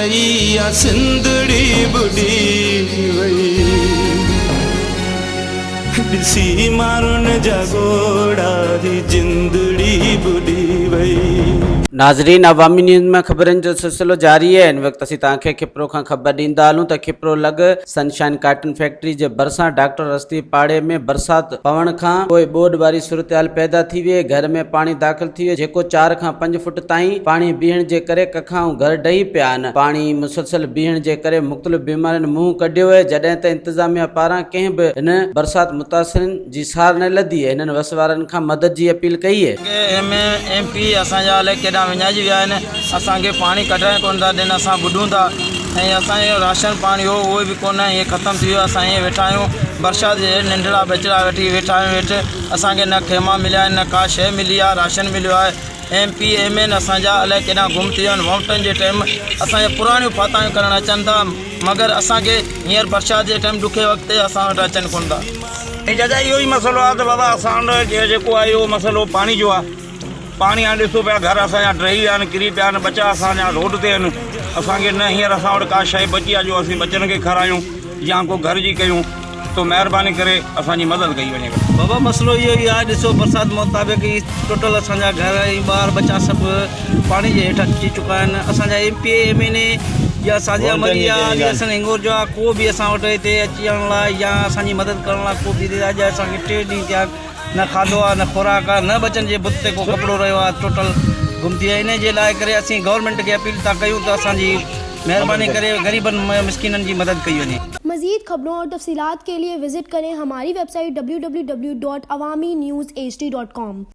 وئي آ سنڌڙي ٻڏي وئي ڏسي مارن جا ڳوڙها هي جندڙي ٻڏي وئي. ناظرين عوامي نيوز ۾ خبرن جو سلسلو جاري آهي هن وقت اسين توهان کي کپرو کان خبر ڏيندا هلون ته کپرو لڳ سنشائن ڪاٽن فيڪٽري جي ڀرسان ڊاڪٽر رستي پاڙي ۾ برسات پوڻ کان پوء ٻوڏ واري صورتحال پيدا ٿي ويئي، گهر ۾ پاڻي داخل ٿي ويو جيڪو چار کان پنج فوٽ تائين پاڻي بيهڻ جي ڪري ڪکان ۽ گهر ڊهي پيا آهن، پاڻي مسلسل بيهڻ جي ڪري مختلف بيمارين منهن ڪڍيو اهي، جڏهن ته انتظاميا پاران ڪنهن به هن برسات متاثرين جي سار نه لڌي اهي، هنن وس وارن کان مدد جي اپيل ڪئي اهي. ايم اي ايم پي اسان جا الائي ڪيڏانهن وڃائجي ويا آهن اسان کي پاڻي ڪڍڻ ڪونه ٿا ڏين اسان ٻڏون ٿا ۽ اسان جو راشن پاڻي هو اهو به ڪونه ائين ختم ٿي ويو اسان ائين ويٺا آهيون برسات جي ننڍڙا ٻچڙا وٺي ويٺا آهيون هيٺ اسان کي نه خيما مليا آهن نه ڪا شيء ملي آهي راشن مليو آهي ايم پي ايم اين اسان جا الائي ڪيڏانهن گم ٿي ويا آهن ووٽن جي ٽائيم اسان جا پراڻيون ڦاتايون ڪرڻ اچن ٿا مگر اسان کي هينئر برسات جي ٽائيم ڏکي وقت تي اسان وٽ اچن ڪونه ٿا. ۽ چاچا اهو ئي مسئلو آهي ته بابا اسان وٽ جيڪو آهي اهو مسئلو پاڻي جو آهي پاڻي هاڻي ڏسو پيا گهر اسان جا ڊهي ويا آهن ڪري پيا آهن ٻچا اسان جا روڊ تي آهن اسان کي نه هينئر اسان وٽ ڪا شيء بچي آهي جو اسين ٻچن کي کارايون يا ڪو گهر جي ڪيون تو مهرباني ڪري اسان جي مدد ڪئي وڃي. بابا مسئلو اهو ئي آهي ڏسو برسات مطابق هي ٽوٽل اسان جا گهر ۽ ٻار ٻچا سڀ پاڻي جي هيٺ اچي چڪا آهن اسان جا ايم پي اي ايم اين اي يا سازيا مري يا علي حسن هنگورجو آ ڪو به اسان وٽ هتي اچي آڻ لاء يا اسان جي مدد ڪرڻ لاء ڪو به اڄ اسان کي ٽي ڏينهن ٿيا نه کاڌو آ نه خوراڪ آ نه ٻچن جي بت تي ڪو ڪپڙو رهيو آ ٽوٽل گم ٿي ويا انهي جي لاء ڪري اسين گورنمينٽ کي اپيل ٿا ڪيون ته اسان جي مهرباني ڪري غريبن مسڪينن جي مدد ڪئي وڃي. مزيد خبرون اور تفصيلات کے لئے visit کرين ھماري website W W W dot Awami news H D dot com.